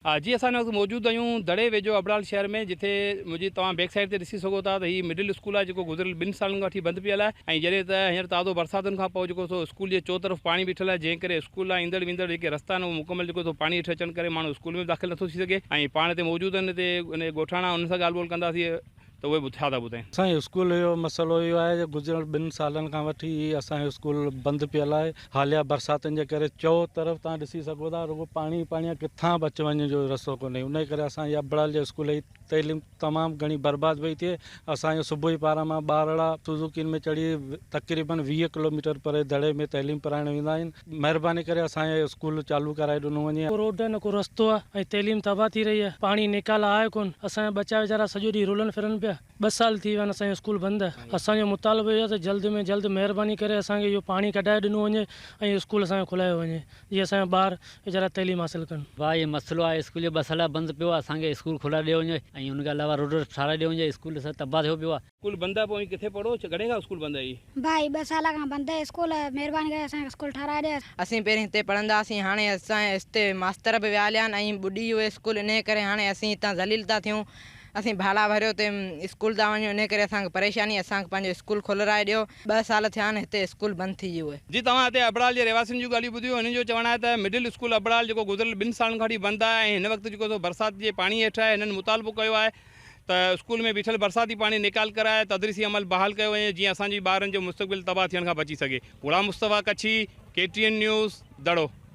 جي اسان هن وقت موجود آهيون دڙي ويجهو ابڙال شهر ۾ جتي منهنجي توهان بيڪ سائيڊ تي ڏسي سگهو ٿا ته هي مڊل اسڪول آهي جيڪو گذريل ٻن سالن کان وٺي بند پيل آهي ۽ جڏهن ته هينئر تازو برساتن کان پوء جيڪو سو اسڪول جي چوطرف پاڻي بيٺل آهي جنهن ڪري اسڪول ڏانهن ايندڙ ويندڙ جيڪي رستا آهن اهي مڪمل جيڪو سو پاڻي هيٺ اچڻ ڪري ماڻهو اسڪول ۾ به داخل نٿو ٿي سگهي ۽ پاڻ هتي موجود آهن هتي ان ڳوٺاڻا انهن سان ڳالهه ٻولهه ڪنداسين ته اهي به ڇا ٿا ٻڌائين. سائين اسڪول جو مسئلو اهو آهي جو گذريل ٻن سالن کان وٺي هي اسان جو اسڪول بند پيل آهي حاليه برساتن جي ڪري چئو طرف توهان ڏسي سگهو ٿا رڳو پاڻي ئي پاڻي آهي ڪٿان به اچ وڃ جو رستو ڪونهي انهي ڪري اسان جي ابڙال جي اسڪول جي تعليم تمام گهڻي برباد پئي ٿئي اسان جو صبح ئي پاران مان ٻارڙا سوزوڪين ۾ چڙهي تقريبن 20 ڪلوميٽر پري دڙي ۾ تعليم پرائڻ ويندا آهن مهرباني ڪري اسان جو اسڪول چالو ڪرائي ڏنو وڃي. ڪو روڊ نه ڪو رستو آ ۽ تعليم تباهه ٿي رهي آ پاڻي نيڪال آهي ڪون اسان جا ٻچا ويچارا سڄو ڏينهن رلن ڦرن پيا ٻه سال ٿي ويا آهن اسان جو اسڪول بند آ اسان جو مطالبو اهو آ ته جلد ۾ جلد مهرباني ڪري اسان کي اهو پاڻي ڪڍائي ڏنو وڃي ۽ اسڪول اسان جو کلايو وڃي جيئن اسان جا ٻار ويچارا تعليم حاصل ڪن. ڀاء هي مسئلو آهي اسڪول جو ٻه سال بند پيو آ اسان کي اسڪول کولائي ڏيو وڃي ۽ ان کان علاوه روڊ ٺاهرائي ڏيو وڃي اسڪول سڀ تباهه ٿيو پيو آ. اسڪول بند آ پوء اوهين ڪٿي پڙهو گهڻي کان اسڪول بند آ هي. ڀائي ٻه سال کان بند آهي اسڪول مهرباني ڪري اسان کي اسڪول ٺهرائي ڏي. اسين پهرين هتي پڙهندا هئاسين هاڻي اسان جي هتي ماستر به ويا هليا آهن ۽ ٻڏي ويو اسڪول انهي ڪري هاڻي اسين هتان ذليل ٿا ٿيون اسين ڀاڙا ڀريو هتي اسڪول ٿا وڃون انهي ڪري اسان کي پريشاني اسان کي پنهنجو اسڪول کولرائي ڏيو ٻه سال ٿيا آهن هتي اسڪول بند ٿي ويو. جي توهان هتي ابڙال جي رهواسين جون ڳالهيون ٻڌيون هنن جو چوڻ آهي ته مڊل اسڪول ابڙال جيڪو گذريل ٻن سالن کان وٺي بند آهي ۽ هن وقت جيڪو سو برسات جي پاڻي هيٺ آهي هنن مطالبو ڪيو آهي ته اسڪول ۾ بيٺل برساتي پاڻي نيڪال ڪرائي تدريسي عمل بحال ڪيو وڃي جيئن اسان جي ٻارن جو مستقبل تباهه ٿيڻ کان بچي سگهي. Ghulam Mustafa Kachhi, K T N news, Daro.